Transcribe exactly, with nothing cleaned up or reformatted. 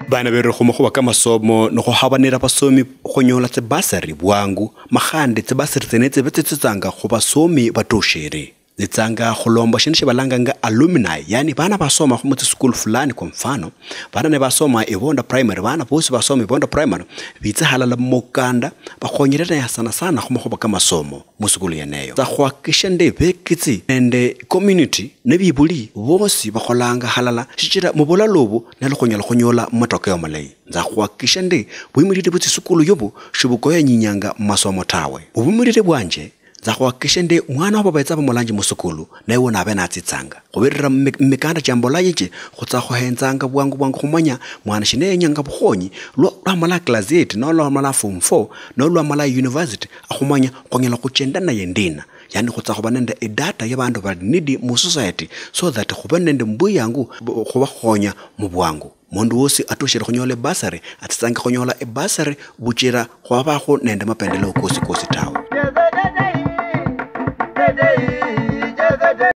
Bana beru khumakhuba kamasomo nikhuhabanira basomi khunyola tsibasari bwangu, makhandi tsibasari tsene tsibe tsitsitsanga khubasomi batushire. Zitsanga khulomba shindu shibalanganga alumni, yani bana basoma khu mutsisukulu fulani. Kwa mfano, bana ne basoma Ibonda Primary, bana bosi basoma Ibonda Primary bitse halala mukanda, bakhonyere sana sana khumakhuba kamasomo musukulu yeneyo. Tsa khwakikisha ndi bekitsi nende community ne bibuli bosi bakholanga halala, shichira mubulala obu nalo khunyala khunyola matokeo malayi. Nza khwakikisha ndi bwimilili bwetsisukulu yobu shibukoyanyinyanga mumasomo tawe. Obumilili bwanje, nza khwakikisha ndi mwana wabo betsa bamulanje musukulu, naye wona abe natsitsanga. Khubirira mu mi-, mumikanda chia mbola yichi, khutsa khuhenzanga bwangu bwangu khumanya mwana shina yenyanga bukhonyi, lwa, lwamala class eight, no lwamala form four, no lwamala university, akhumanya khonyala khuchenda naye ndina. Yani khutsa khuba nende idata ya bandu bali needy mu society, so that khube nende mbuyangu bu-, khubakhonya mu bwangu. Mundu wosi atushire khunyola ebasari, atsitsanga khunyola ebasari buchira khwabakho nende mapendeleo kosi kosi tawe.